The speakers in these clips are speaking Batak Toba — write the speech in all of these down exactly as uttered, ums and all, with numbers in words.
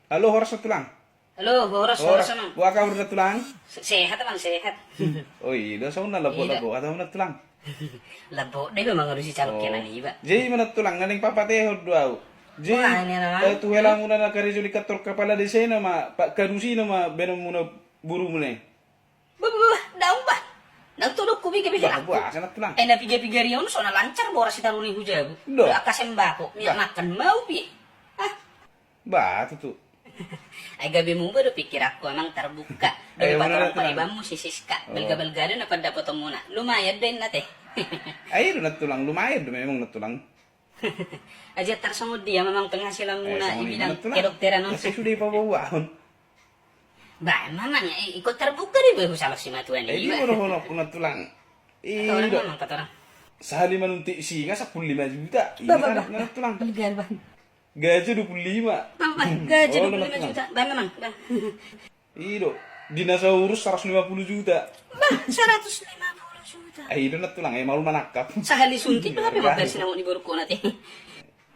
Halo, horas Tulang. Halo, horas, horas, horas, Amang. Boha kabar Tulang? Se-, sehat, Amang, sehat. Oh, i do, songon na lambok-lambok hatamu Tulang. Lambok do iba mangalusi calon kenan iba. Jadi i ma Tulang, naeng papateho do au. Jadi, eh, tu helamuna na karejo di kantor kepala desa i nama, Pak Kadusi nama, baenonmuna borumuna i. Bah, bah, bah, daong bah. Daong tu dohononku piga-piga. Bah, bah, sangat Tulang. Eh, na piga-piga riaon so na lancar boras i taru ni hujabu. Angka sembako, minyak makan, mau pi. Ah. Bah, tutu. Ai gabe muba do pikiranku, Amang, tarbuka. Gabe patorang paribanmu si Siska. Balga-balga do na pandapotonmuna. Lumayan do inna te. Ai do na Tulang, lumayan do memang na Tulang. Aja tarsongon dia memang penghasilanmuna i bidang kedokteran on. Sudah ipaboahon. Bah, memang ingkon tarbuka do iba husalo si matua ni iba. Ai di bonohononku na Tulang. Kata orang memang, kata orang. Sahali manuntik singa sampulu lima juta. Bah, bah, bah. Gaji dua puluh lima. Bah, bah, gaji dua puluh lima juta. Bah, memang, bah. I do, di na saurus saratus lima puluh juta. Bah, saratus lima puluh juta. Ai do na Tulang, ai malu manangkap. Sahali suntik do hape mambayar sinamot ni borungkon ate.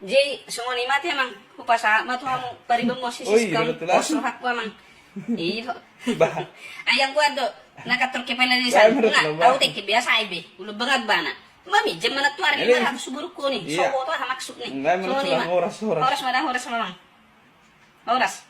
Jadi songon i ma ate Amang, hupasahat ma tu hamu paribanmu si Siska. Pos rohangku Amang. I do. Bah. Ai anggo do na kantor kepala desa, nga tau teke biasa ai be, ulo bangat bana. Maminjam ma na tu ari lima ratus borungkon i. So boto aha maksud ni. Songon i ma. Horas, horas. Horas ma da, horas ma Amang. Horas.